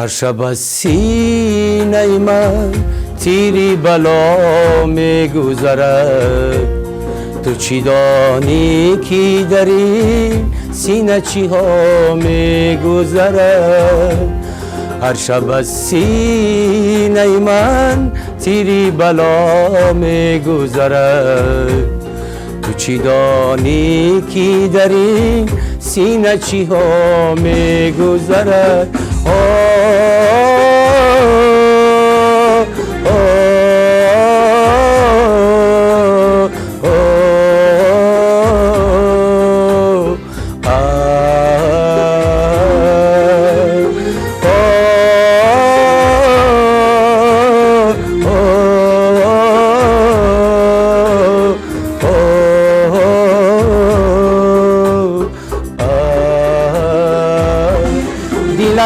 Ҳар шаб аз синаи ман тири бало мегузарад. Ту чӣ донӣ, ки дар ин сина чиҳо мегузарад? Ҳар шаб аз синаи ман тири бало мегузарад. Ту чӣ донӣ, ки дар ин сина чиҳо мегузарад?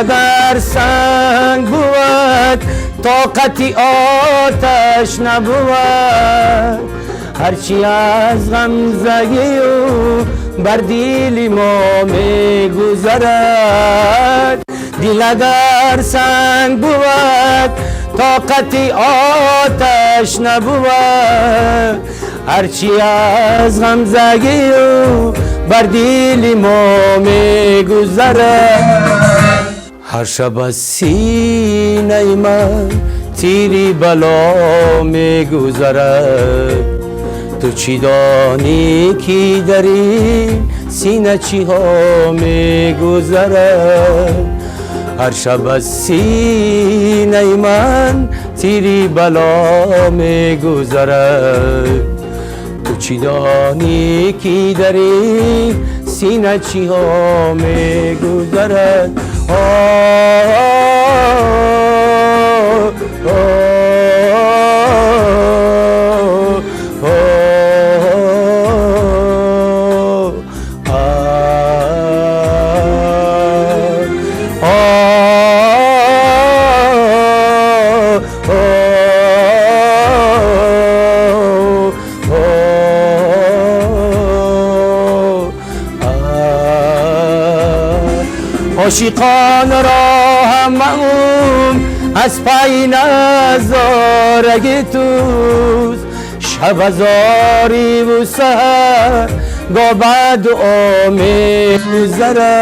Агар санг буд, тоқати оташ набуд. Ҳарчи аз ғамзагӣ ӯ бар дили мо мегузарад. Дил агар санг буд, тоқати оташ набуд. Ҳарчи аз ғамзагӣ ӯ бар дили мо мегузарад. Ҳар шаб аз синаи ман тири бало мегузарад. Ту чӣ донӣ, ки дар ин сина чиҳо мегузарад? Ҳар шаб аз синаи ман тири бало мегузарад. Ту чӣ донӣ, ки дар ин сина чиҳо мегузарад? Ошиқон ро ҳамаум аз пай назораги туст. Шаб азориву саҳар го ба дуо мегузарад.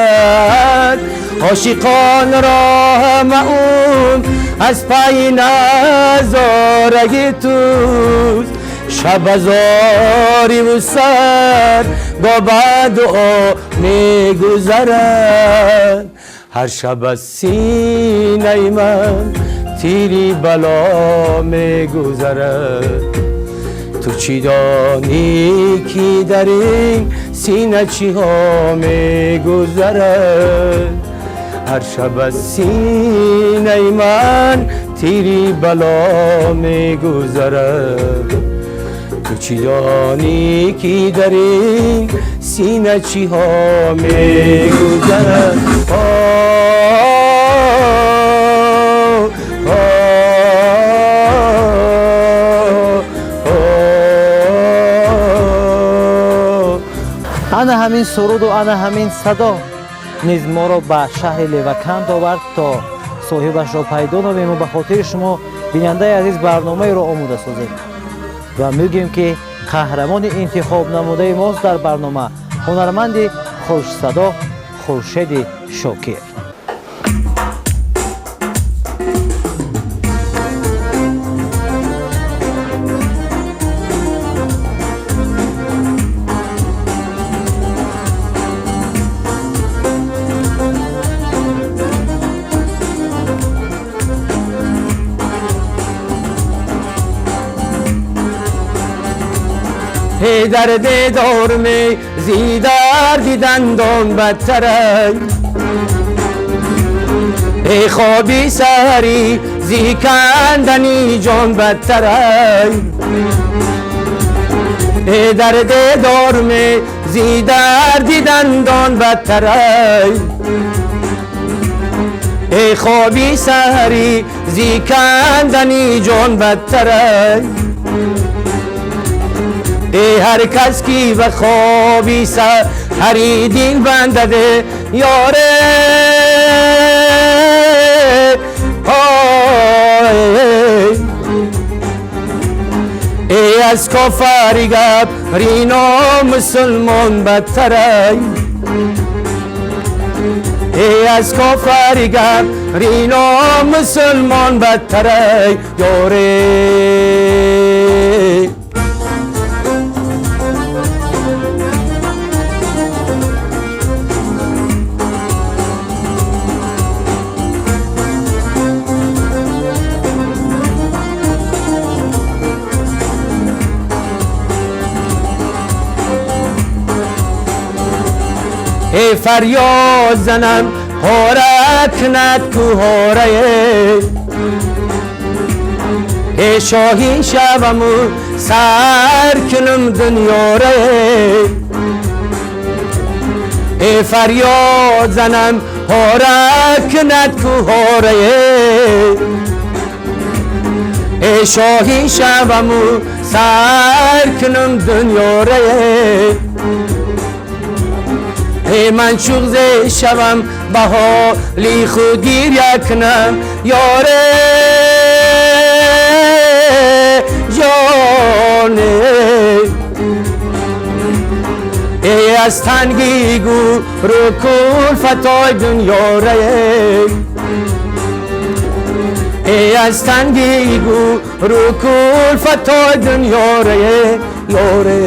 Ошиқон ро ҳамаум аз пай назораги туст. Шаб азориву саҳар го ба дуо мегузарад. Ҳар шаб аз синаи ман тири бало мегузарад. Ту чӣ донӣ, ки дар ин сина чиҳо мегузарад? Ҳар шаб аз синаи ман тири бало мегузарад. Ту чӣ донӣ, ки дар ин сина чиҳо мегузарад? Ана ҳамин суруду ана ҳамин садо низ моро ба шаҳри Леваканд овард, то соҳибашро пайдо намоем ва ба хотири шумо, бинандаи азиз, барномаеро омода созем ва мегӯем, ки қаҳрамони интихобнамудаи мост дар барнома ҳунарманди хушсадо Хуршеди Шокир. Дарде дорме зи дарди дандон бадтарай. Эй хоби саҳарӣ зи кандани ҷон бадтарай. Эй дарде дорме зи дарди дандон бадтарай. Эй хоби саҳарӣ зи кандани ҷон бадтарай. Эй ҳар кас ки ба хоби саҳарӣ дил бандаде, ёре. Эй аз кофари гап рино мусулмон бадтарай, эй аз кофари гап рино мусулмон бадтарай ёре. Эй фарёд занам пора кунад кӯҳорае, эй шоҳин шаваму сар кунам дунёрае. Эй фарёд занам пора кунад кӯҳорае, эй шоҳин шаваму сар кунам дунёрае. Эй ман чуғзе шавам ба ҳоли худ гиря кунам ёре ҷоне. Эй аз танги гӯру кулфатои дунёрае, эй аз танги гӯру кулфатои дунёрае ёре.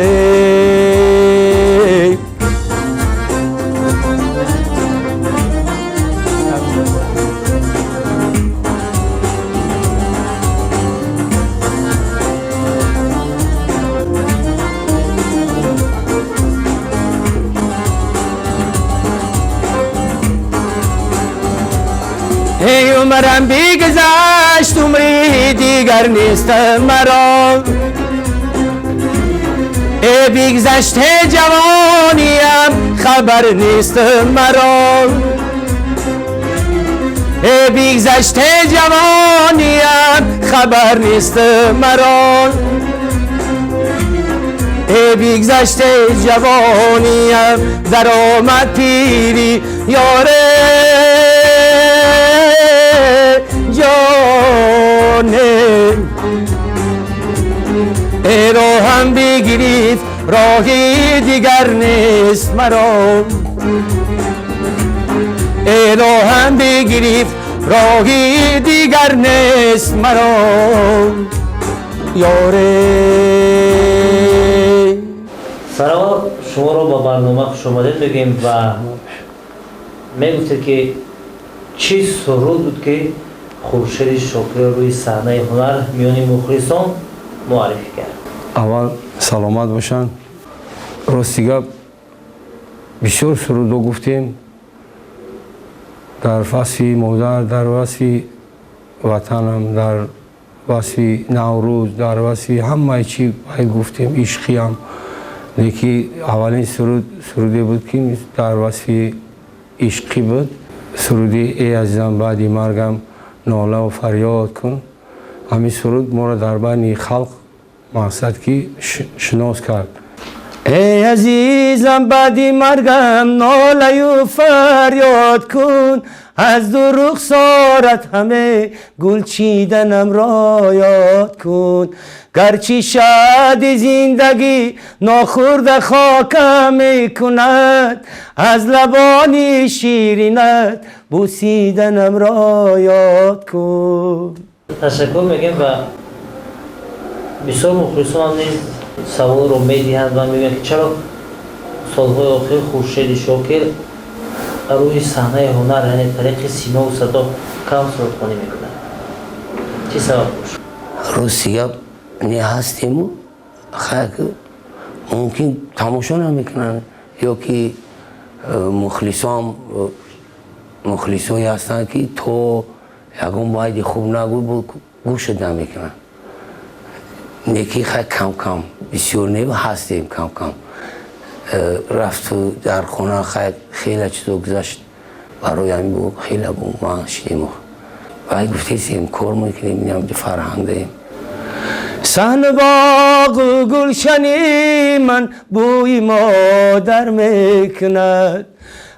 Эй умрам бигзашт, умри дигар нест маро, эй бигзаште ҷавониям хабар нест маро, эй бигзаште ҷавониям хабар нест маро, эй бигзаште ҷавониям даромад пири ёре ҷоне. Эй роҳам бигирифт, роҳи дигар нест маро, эй роҳам бигирифт, роҳи дигар нест маро ёре. Сараввал шуморо ба барнома хушомадед мегӯем ва мегуфтед ки чӣ суруд буд ки Хуршеди Шокирро рӯи саҳнаи ҳунар миёни мухлисон муаррифӣ кард? Аввал саломат бошанд. Рости гап, бисёр сурудҳо гуфтем дар васфи модар, дар васфи ватанам, дар васфи Наврӯз, дар васфи ҳамаи чӣ бояд гуфтем, ишқиям. Лекин аввалин суруд суруде буд ки дар васфи ишқӣ буд, суруди эй азизам баъди маргам нолаву фарёд кун. Ҳамин суруд моро дар байни халқ мақсад ки шинос кард. Эй азизам баъди маргам нолаю фарёд кун, аз дурухсорат ҳаме гул чиданамро ёд кун. Гарчи шади зиндагӣ нохӯрда хока мекунад, аз лабони ширинат бусиданамро ёд кун. Ташаккур мегӯем ва бисёр мухлисон низ саволро медиҳанд ва мегӯянд ки чаро солҳои охир Хуршеди Шокир рӯи саҳнаи ҳунар, яъне тариқи симову садо кам сурудхонӣ мекунад? Чӣ сабаб бошад? Рости гап, не ҳастему хайр, мумкин тамошо намекунанд ё ки мухлисом мухлисое ҳастанд ки то ягон байди хуб нагӯй гӯшат намекунанд. Неки хай кам кам, бисёр не, ҳастем кам кам. Рафту дар хона хай хеле чизо гузашт, барои ҳамин бу хеле бу ман шидем вай гуфтесем кор мекунем, инам фарҳанг даем. Саҳну боғу гулшани ман бӯи модар мекунад,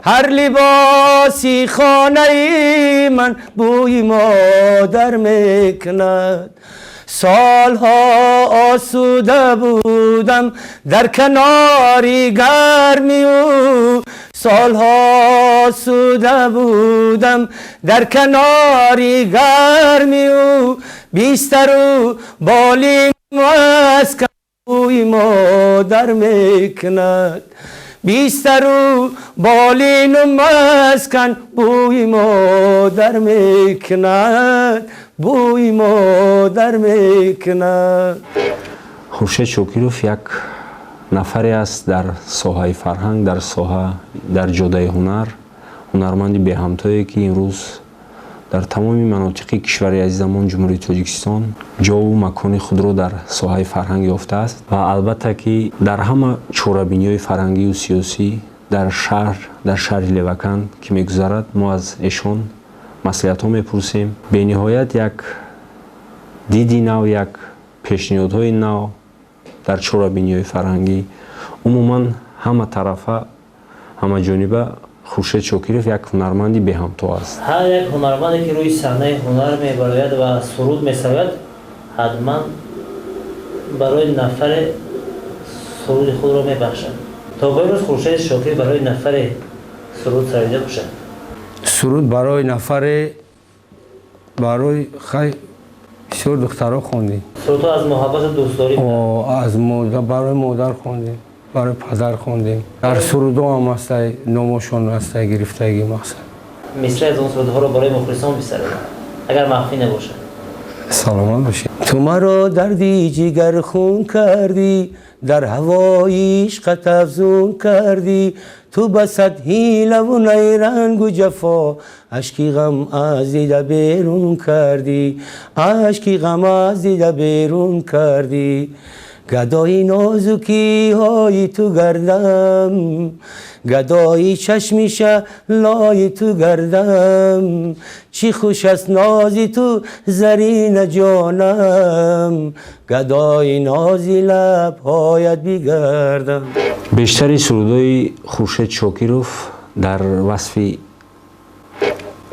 ҳар либоси хонаи ман бӯи модар мекунад. Солҳо осуда будам дар канори гарми ӯ, солҳо осуда будам дар канори гарми ӯ. Бистару болин маскан бӯи модар мекунад, бистару болину маскан бӯи модар мекунад, бӯи модар мекунад. Хуршед Шокиров як нафаре аст дар соҳаи фарҳанг, дар соҳа, дар ҷодаи ҳунар, ҳунарманди беҳамтое, ки имрӯз дар тамоми манотиқи кишвари азизамон, Ҷумҳурии Тоҷикистон, ҷову макони худро дар соҳаи фарҳанг ёфтааст ва албатта ки дар ҳама чорабиниҳои фарҳангию сиёсӣ дар шаҳр, дар шаҳри Леваканд ки мегузарад, мо аз эшон маслиҳатҳо мепурсем. Бениҳоят як диди нав, як пешниҳодҳои нав дар чорабиниҳои фарҳангӣ, умуман ҳама тарафа, ҳамаҷониба Хуршед Шокиров як ҳунарманди беҳамто аст. Ҳар як ҳунарманде, ки рӯи саҳнаи ҳунар мебарояд ва суруд месарояд, ҳатман барои нафаре суруди худро мебахшад. То ба имрӯз Хуршед Шокир барои нафаре суруд сароида бошад? Суруд барои нафаре, барои хай бисёр духтаро хондем. Сурудҳо аз муҳаббату дӯстдорӣ? Аз барои модар хондем, барои падар хондем. Дар сурудҳо ҳам ҳастай, номошон ҳастай гирифтагӣ, мақсад. Мисраи аз он сурудҳоро барои мухлисон бисароед, агар махфӣ набошад. Саломат бошед. Ту маро дарди ҷигар хун кардӣ, дар ҳавои ишқат афзун кардӣ. Ту ба сад ҳилаву найрангу ҷафо ашки ғам аз дида берун кардӣ, ашки ғам аз дида берун кардӣ. Гадои нозукиҳои ту гардам, гадои чашми шаҳлои ту гардам. Чӣ хуш аст нози ту, Зарина ҷонам, гадои нози лабҳоят бигардам. Бештари сурудҳои Хуршед Шокиров дар васфи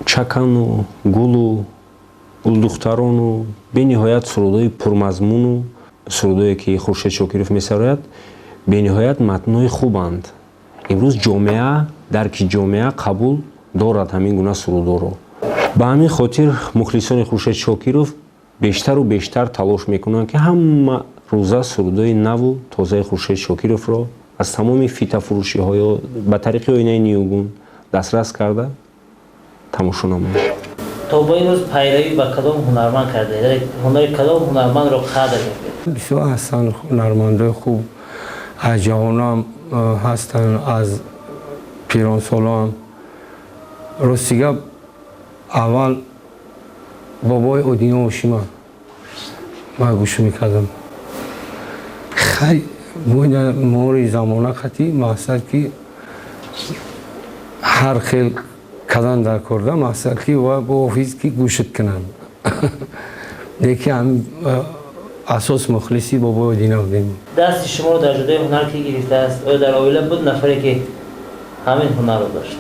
чакану гулу гулдухтарону бениҳоят сурудҳои пурмазмуну сурудҳое, ки Хуршед Шокиров месарояд, бениҳоят матнҳои хубанд. Имрӯз ҷомеа, дарки ҷомеа қабул дорад ҳамин гуна сурудҳоро. Ба ҳамин хотир мухлисони Хуршед Шокиров бештару бештар талош мекунанд, ки ҳама рӯза сурудҳои наву тозаи Хуршед Шокировро аз тамоми фитафурӯшиҳо ё ба тариқи оинаи ниюгун дастрас карда тамошо намоянд. То ба ин рӯз пайравӣ ба кадом ҳунарманд кардаед? Ҳунари кадом ҳунармандро қадр мекунед? Бисёр ҳастанд ҳунармандои хуб, аз ҷавонам ҳастанд, аз пиронсолон. Рости гап, аввал бобои Одино Ошима ман гӯш мекардам. Хай, мори замона қати, мақсад ки ҳар хел кадан дар корда, мақсад ки ва бо офиз ки гӯшат кунанд. Лекин асос мухлиси бобои Одина будем. Дасти шуморо дар ҷодаи ҳунар ки гирифтааст? Оё дар оила буд нафаре, ки ҳамин ҳунарро дошт?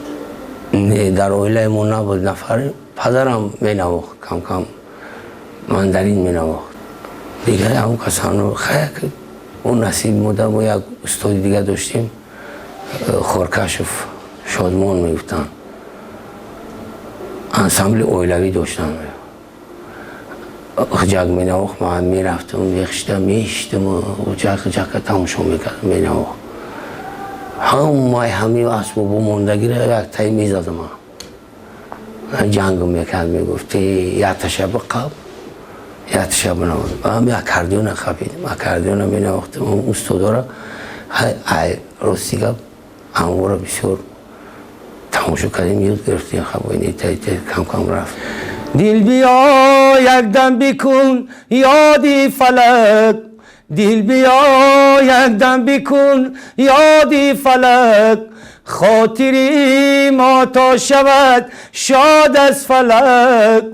Не, дар оилаи мо набуд нафаре. Падарам менавохт, кам-кам мандарин менавохт. Дигар ҳам касано хая ӯ насиб мода. Мо як устоди дигар доштем, Хоркашев Шодмон мегуфтанд, ансамбли оилавӣ доштанд. Ҷак менавохт, ман мерафтам, мехиштам, мешиштам, ҷак ҷака тамошо мекардам, менавохт. Ҳамаи ҳамин асбобу мондагиро як тай мезадам. Ҷанг мекард, мегуфт: якташа биқаб, якташа бинавоз. Ҳами аккордеона қапидем, аккордеона менавохтем. Устодора, рости гап, амвора бисёр тамошо кардем, ёд гирифтем. Кам кам рафт. Дил биё, якдам бикун ёди фалак, дил биё, якдам бикун ёди фалак. Хотири мо то шавад шод аз фалак.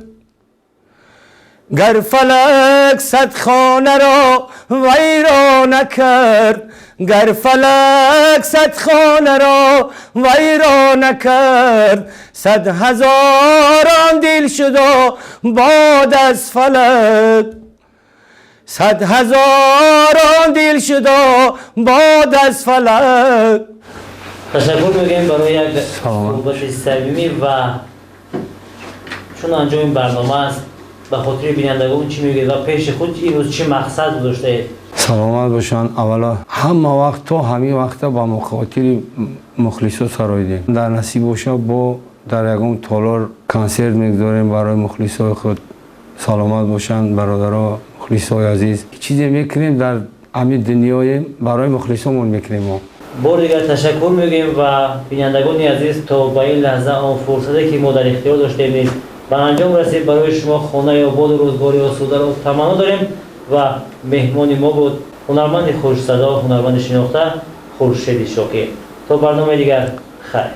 Гар фалак сад хонаро вайрона кард, гар фалак сад хонаро вайрона кард, сад ҳазорон дил шудо бод аз фалак. Сад ҳазорон дил шудо бод аз фалак. Ташаккур мегӯем барои як суҳбати самимӣ ва чун анҷоми барнома аст, ба хотири бинандагон чӣ мегӯед ва пеши худ имрӯз чӣ мақсад гузоштаед? Саломат бошанд. Аввало, ҳама вақт то ҳамин вақта ба хотири мухлисо сароидем. Дар насиб боша, бо дар ягон толор консерт мегузорем барои мухлисои худ. Саломат бошанд, бародаро, мухлисои азиз. Чизе мекунем дар ҳамин дунёем, барои мухлисомон мекунем мо. Бори дигар ташаккур мегӯем ва бинандагони азиз, то ба ин лаҳза он фурсате, ки мо дар ихтиёр доштем, низ ба анҷом расид. Барои шумо хонаи ободу рӯзгори осударо таманно дорем ва меҳмони мо буд ҳунарманди хушсадо, ҳунарманди шинохта Хуршеди Шокир. То барномаи дигар, хайр.